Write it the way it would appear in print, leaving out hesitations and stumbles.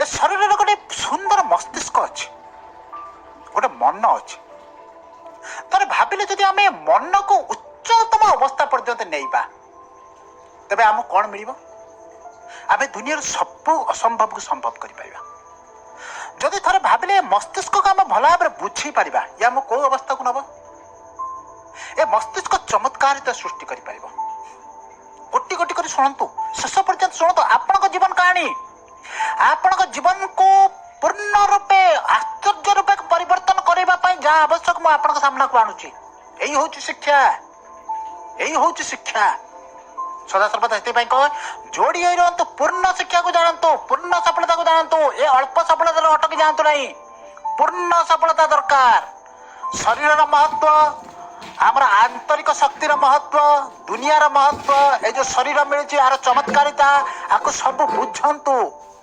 ଏ ଶରୀରର ଗୋଟେ ସୁନ୍ଦର ମସ୍ତିଷ୍କ ଅଛି, ଗୋଟେ ମନ ଅଛି। ଥରେ ଭାବିଲେ ଯଦି ଆମେ ମନକୁ ଉଚ୍ଚତମ ଅବସ୍ଥା ପର୍ଯ୍ୟନ୍ତ ନେଇବା, ତେବେ ଆମକୁ କ'ଣ ମିଳିବ? ଆମେ ଦୁନିଆର ସବୁ ଅସମ୍ଭବକୁ ସମ୍ଭବ କରିପାରିବା। ଯଦି ଥରେ ଭାବିଲେ ମସ୍ତିଷ୍କକୁ ଆମେ ଭଲ ଭାବରେ ବୁଝିପାରିବା, ଇଏ ଆମକୁ କୋଉ ଅବସ୍ଥାକୁ ନେବ? ଏ ମସ୍ତିଷ୍କ ଚମତ୍କାରିତା ସୃଷ୍ଟି କରିପାରିବ। ଗୋଟି ଗୋଟି କରି ଶୁଣନ୍ତୁ, ଶେଷ ପର୍ଯ୍ୟନ୍ତ ଶୁଣନ୍ତୁ। ଆପଣଙ୍କ ଜୀବନ କାହାଣୀ ଆପଣଙ୍କ ଜୀବନକୁ ପୂର୍ଣ୍ଣ ରୂପେ, ଆଶ୍ଚର୍ଯ୍ୟ ରୂପେ ପରିବର୍ତ୍ତନ କରିବା ପାଇଁ ଯାହା ଆବଶ୍ୟକ, ମୁଁ ଆପଣଙ୍କ ସାମ୍ନାକୁ ଆଣୁଛି। ଏଇ ହଉଛି ଶିକ୍ଷା, ଏଇ ହଉଛି ଶିକ୍ଷା। ସଦାସର୍ବଦା ସେଥିପାଇଁ କହେ, ଯୋଡ଼ି ହୋଇ ରୁହନ୍ତୁ, ପୂର୍ଣ୍ଣ ଶିକ୍ଷାକୁ ଜାଣନ୍ତୁ, ପୂର୍ଣ୍ଣ ସଫଳତାକୁ ଜାଣନ୍ତୁ। ଏ ଅଳ୍ପ ସଫଳତାରେ ଅଟକି ଯାଆନ୍ତୁ ନାହିଁ। ପୂର୍ଣ୍ଣ ସଫଳତା ଦରକାର। ଶରୀରର ମହତ୍ଵ, ଆମର ଆନ୍ତରିକ ଶକ୍ତିର ମହତ୍ଵ, ଦୁନିଆର ମହତ୍ଵ, ଏ ଯୋଉ ଶରୀର ମିଳିଛି ଆର ଚମତ୍କାରିତା, ଆକୁ ସବୁ ବୁଝନ୍ତୁ।